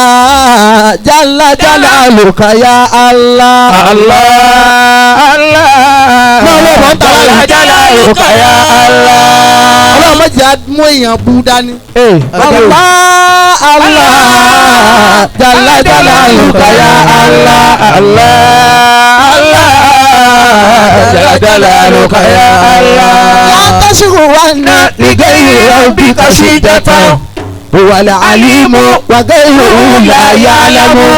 Allah jalla jalaluka ya Allah Allah Allah náà wọ́n tara jalla jalaluka ya Allah. Ọlọ́run má jẹ́ mú èèyàn bú dání. Allah Allah jalla jalaluka ya Allah Allah Allah jalla jalaluka ya Allah. La tashghuwanna li ghayri rabbika shidatan huwa al-alimu wa ghayruhu la ya'lamu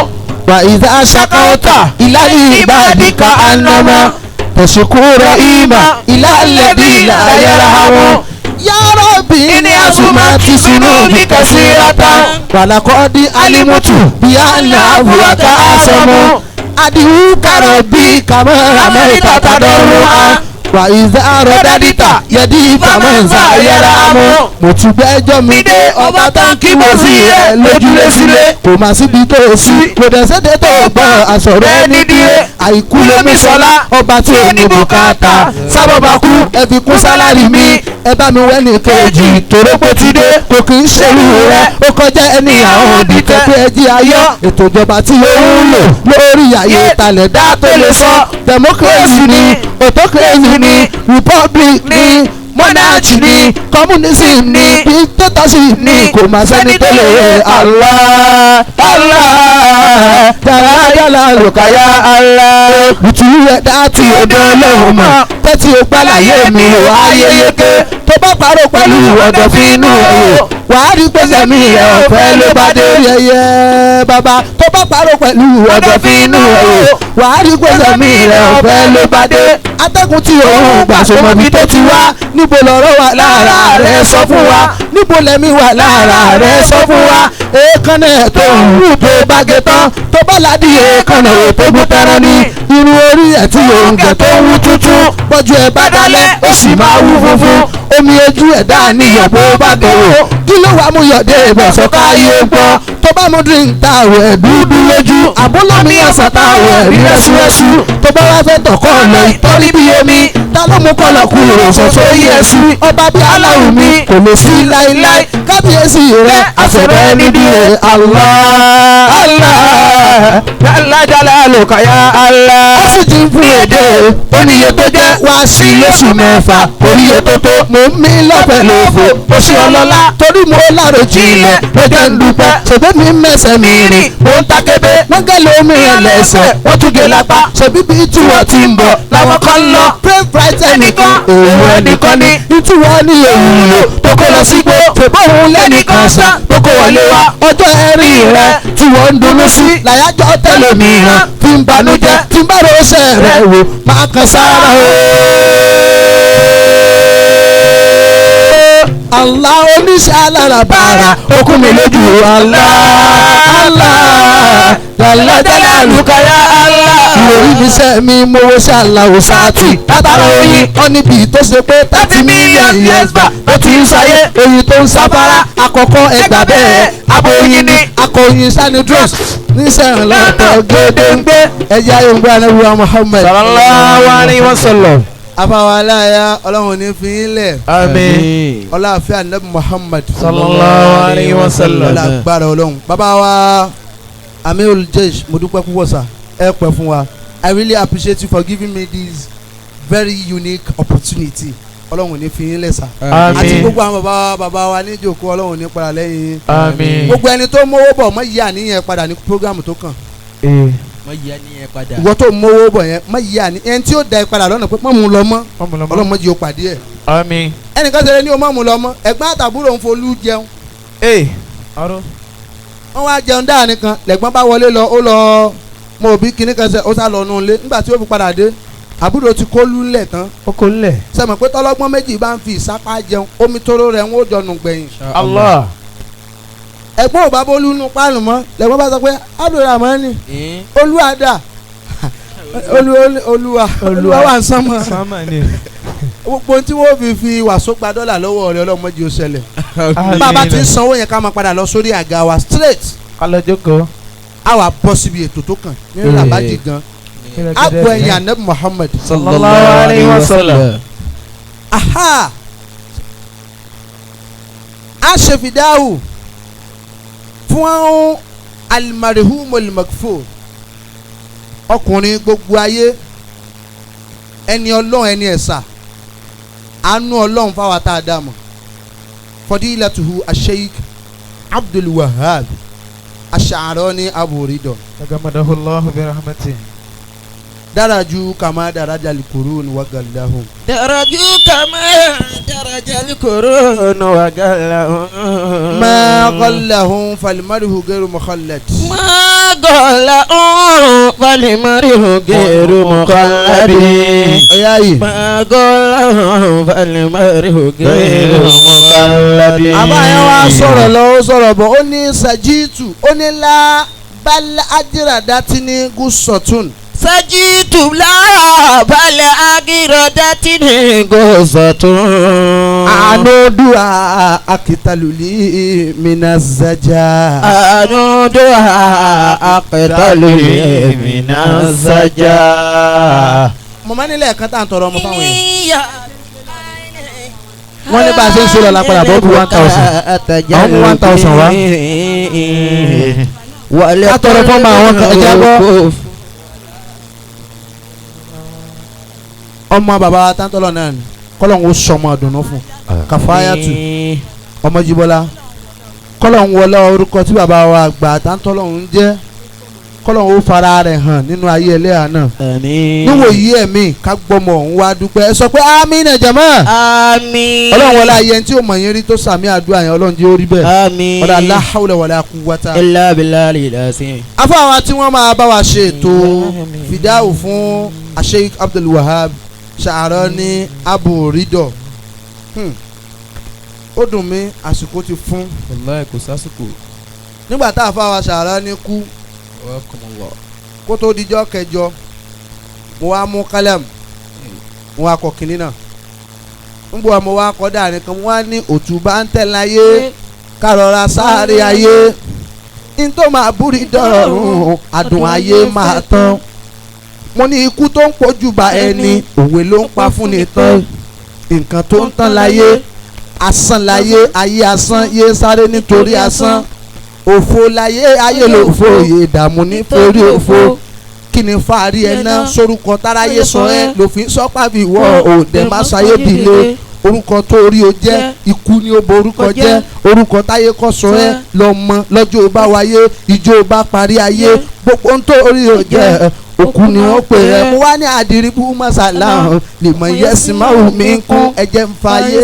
wa idha shakawta ila ibadika annama tashku rahima ila alladhi la yarhamu ya rabbi inni asumati sunubi kasiratan wa laqad alimutu bi anna abwaka asamu adiuka rabbi kama ramaita tadarruan wa idha radadita yadi faman za yaramu. Mo ti gbẹ́jọ́ mi dé ọba tán kí mo sí ẹ lójúlé sílé kò má síbi tó o sí kò dẹ̀ sẹ́dẹ̀ tó o gbọ́ àsọ̀rọ̀ ẹni díẹ̀ àìkú lómi sọlá ọba tí ò ní bùkátà sábàbà kú ẹ fi kún sálárì mi ẹ bá mi wẹ́ ní kejì torógbó ti dé kò kì í ṣerú rẹ ó kọjá ẹni àwọn òbí tẹ́tẹ́ ẹjí ayọ́ ètò ìjọba tí ó ń lò lórí ayé talẹ̀ dá tó lè sọ democracy ni autocracy ni republic ni monarchy ni communism ni dictatorship ni kò má sẹ́ni tó lè yẹ Allah Allah jala jalaluka ya Allah. Ìtúrú ẹ̀dá tí odò ọlọ́run mọ̀ tẹ́tí o gbàláyé mi ò ayéyéké tó bá parọ́ pẹ̀lú ọ̀dọ̀ fi inú ẹ̀ wàá rí pèsè mi ẹ̀ ọ̀fẹ́ ló bá dé yẹyẹ bàbá tó bá parọ́ pẹ̀lú ọ̀dọ̀ fi inú ẹ̀ wàá rí pèsè mi ẹ̀ ọ̀fẹ́ ló bá dé atẹ́gùn tí òun gbà sọmọ bí tó ti wá níbo lọ̀rọ̀ wà lára rẹ̀ sọ fún wa níbo lẹ́mí wà lára rẹ̀ sọ fún wa èékánná ẹ̀ tó ń wù tó bá gé tán tó bá ládì èékánná ò tó gún tẹ́rán ní irun orí ẹ̀ tí òun gẹ̀ tó ń wú tútù bọ́jú ẹ̀ bá dálẹ̀ ó sì máa wú funfun omi ojú ẹ̀ dá níyàn bó bá dòwò kí ló wàá mú yọ̀dé ìbọ̀sọ̀ káyé gbọ́ tó bá mú drink táwọ̀ ẹ̀ dúdú lójú àbólómi ọ̀sán táwọ̀ ẹ̀ rí rẹ́súrẹ́sú tó bá wá fẹ́ tọ̀kọ́ lọ ìtọ́rí bí omi ta ló mú kọlọ̀ kúrò sọ̀sọ̀ yẹ̀sù ọba bí aláwù mi kò lè sí láéláé kábíyèsí rẹ̀ àṣẹ̀rẹ̀ ẹni bí rẹ̀ Allah Allah jalla jalaluka ya Allah. Ó sì ti ń fún èdè oníye tó jẹ́ wá sí lóṣù mẹ́fà oníye tó tó mò ń mí lọ́fẹ̀ẹ́ lófo ó ṣe ọlọ́lá torí mo láròjinlẹ̀ ló jẹ́ ń dúpẹ́ ṣèbí mi mẹ́sẹ̀ mi rìn mò ń ta kébé wọ́n gé lómi ẹlẹ́sẹ̀ wọ́n tún gé lápá ṣèbí bí tí wọ́n ti ń bọ̀ làwọn kan ń lọ pray bright ẹnìkan òun ẹnìkan ní ìtúwọ́ ní òun lò tó kó lọ sígbó ṣèbí òun lẹ́nìkan sá tó kó wọlé wá ọjọ́ ẹ̀rí rẹ tí wọ́n ń dunnú sí làyájọ́ tẹlòmíràn fi ń banújẹ́ tí ń bá rọ́ṣẹ́ rẹ̀ wò máa kan sára o. Allah oníṣẹ́ alárabàrà okùn mi lójú Allah Allah jalla jalaluka ya Allah. Ìròyìn mi sẹ́ mi mo wo ṣe aláwo sáàtì látara oyin wọn níbi tó ṣe pé 30 million years back ó ti ń ṣayé oyin tó ń sáfárá àkọ́kọ́ ẹgbà bẹ́ẹ̀ abo oyin ni akọ̀yìn sani drugs níṣẹ́ ńlọ́tọ̀ gédéǹgbé ẹ̀yà yorùbá anáwó Muhammad. Sallallahu alayhi wa sallam. Afáwọn aláya ọlọ́run ní fi yín lẹ̀. Àmín. Ọláàfin anabi Muhammad. Sallallahu alayhi wa sallam. Ọlá agbára ọlọ́run. Bàbá wa Amirul Jaysh mo dúpẹ́ púpọ̀ sà ẹ pẹ́ fún wa. I really appreciate you for giving me this very unique opportunity. Ọlọ́run ní fi yín lẹ̀ sà. Àmín. Àti gbogbo àwọn bàbá bàbá wa ní ìjókòó ọlọ́run ní padà lẹ́yìn yín. Àmín. Gbogbo ẹni tó mówó bọ̀ mọ́ yí àníyàn padà ní programu tó kàn. Mọ yíya ní ẹ padà. Ìwọ tó mówó bọ̀ yẹn mọ́ yí àníyàn ẹni tí ó da ẹ padà lọ́nà pé mọ́ mú lọ mọ́ ọlọ́run mọ́ jí o pàdé ẹ̀. Àmín. Ẹnìkan ṣẹlẹ̀ ní o mọ́ mú lọ mọ́ ẹ̀gbọ́n àtàbúrò ń folú jẹun. Wọ́n wá jẹun dáa nìkan lẹ̀gbọ́n bá wọlé lọ ó lọ mo òbí kinní kan ṣe ó sá lọ nù ilé nígbà tí ó fi padà dé àbúrò ti kó lúlẹ̀ tán. Ó kó lẹ̀. Sẹ́mi pé tọ́lọ́gbọ́n méjì bá ń fi ìsápá jẹun omi tóró rẹ̀ ń ó jọnù gbẹ̀yìn. Allah. Ẹ̀gbọ́n ò bá bólú nù páànù mọ́ lẹ̀gbọ́n bá sọ pé Abdulrahman olúwa dà olúwa olúwa wà ń sánmọ̀. Sánmọ̀ ni. Gbogbo tí wọ́n fi wàsó gba dọ́là lọ́wọ́ rẹ̀ ọlọ́mọdé ó ṣẹlẹ̀. Bàbá ti ń sanwó yẹn ká máa padà lọ sórí àga wa straight. Ká lọ jókòó. A wà bọ́ síbi ètò tó kàn ní làbájì gan. Agbo ẹ̀yìn anabi Muhammad. Sallallahu alayhi wa sallam. Aha. A ṣe fìdáhù Fún al-marhumul maghfur, ọkùnrin gbogbo ayé, ẹni ọlọ́run, ẹni ẹ̀sà, àánú ọlọ́run fáwọn tá a dá mọ̀, fadilatuhu asheik Abdul Wahab Ash-Sha'rani Abu Ridha. Tagamadahu Allahu bi rahmatihi. Daraju kama daraja al-qurun wa gallahum. Daraju kama daraja al-qurun wa gallahum. Ma ghallahum falmarhu ghayru mukhallad. Ma ghallahum falmarhu ghayru mukhallad. Oya yi. Ma ghallahum falmarhu ghayru mukhallad. Àbá yẹn wá sọ̀rọ̀ lọ, ó sọ̀rọ̀ bọ̀, ó ní sajitu, ó ní la bal ajradatini gusotun. Sajitu la bal ajradatini gusotun. Anodua akitaluli minazaja. Anodua akitaluli minazaja. Mo máa nílẹ̀ kan tá à ń tọrọ ọmọ fáwọn yẹn. Wọ́n ní bá a ṣe ń ṣe lọ lápadà bọ́ bí 1,000. Àwọn mú 1,000 wá. Ká tọrọ fọ́ọ̀mù àwọn ẹja gbọ́. Ọmọ bàbá tántọ́lọ̀ náà ni kọ́lọ́hún ó sọmọ ọ̀dùnnú fún Kàfáyàtù ọmọ Jíbọ́lá, kọ́lọ́hún wọlé orúkọ tí bàbá wa gbà tántọ́lọ́hún ń jẹ́, kọ́lọ́hún ó fara rẹ̀ hàn nínú ayé ẹlẹ́yà náà. Níwòyí ẹ̀mí ká gbọ́mọ òun wá dúpẹ́, ẹ sọ pé àmín jàmá. Àmín. Ọlọ́run wọlé ayé ẹni tí ó mọ̀ yín rí tó sàmì àdúrà yẹn, ọlọ́run jẹ́ ó rí bẹ́ẹ̀. Àmín. Ọ̀dà la hawla wala quwwata illa billahi al-azim. Afáwa tí wọ́n máa bá wa ṣe ètò fìdáhù fún Sheikh Abdul Wahab Sha'rani Abu Ridha. Ó dùn mí, àsìkò ti fún. Wallahi kò sásìkò. Nígbà tá a fáwa Sha'rani kú, kó tó dijọ́ kẹjọ, mo wá mú kálẹ̀mù, mo wá kọ kínní náà, ń bọ̀ mo wá kọ́ dàrin kan, mo wá ní òtúbá ń tẹ̀ láyé kárọ̀ra sáré ayé, n tó máa búrí dọ̀rùn adùn ayé máa tán. Mo ní ikú tó ń pojú ba ẹni, òwe ló ń pa fún ni tán. Nǹkan tó ń tán láyé, asán láyé, ayé asán, yé sáré nítorí asán. Òfo láyé, ayé lòfo, ìdààmú nítorí òfo. Kí ni fàárí ẹ náà sórúkọ táráyé sọ ẹ lòfin sọpá fi wọ òde má sáyé bìlẹ̀. Orúkọ tó rí o jẹ́, ikú ni ó borúkọ jẹ́. Orúkọ táyé kọ́ sọ ẹ lọ́mọ lọ́jọ́ bá wáyé, ìjọ bá parí ayé, gbogbo ń tó rí o jẹ́, òkú ni wọ́n pè é. Mo wá ní àdìríbù masala lè mọ yẹ́sì máa wù mí kún. Ẹ̀jẹ̀ ń fàyè,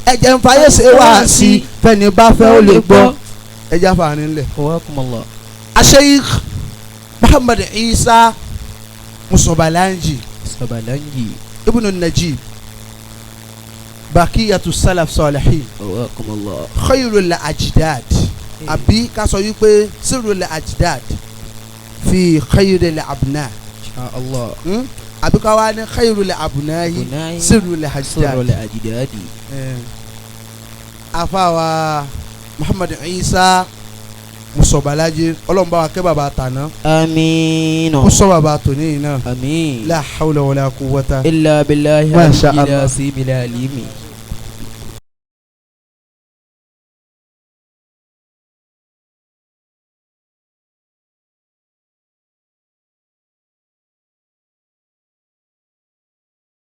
ẹ̀jẹ̀ ń fàyè ṣe wá sí fẹ́ni bá fẹ́ ó lè gbọ́. Ẹ̀jẹ̀ àfààní ńlẹ̀. Sheikh Muhammad Isa Musobalanji Ibn Najib Bakiyatu Salaf Salihin Khairul Ajdad, àbí ká sọ wípé Sirrul Ajdad fi khairil abna, àbí ká wá ní khairul abnahi sirrul ajdad. Afáwa Muhammad Isa Musobalaji, ọlọ́run bá wa kẹ́ bàbá tàná. Àmín. Kó sọ bàbá tòní yìí náà. Àmín. La hawla wala quwwata illa billahi Masha Allah. al-azim al-alimi.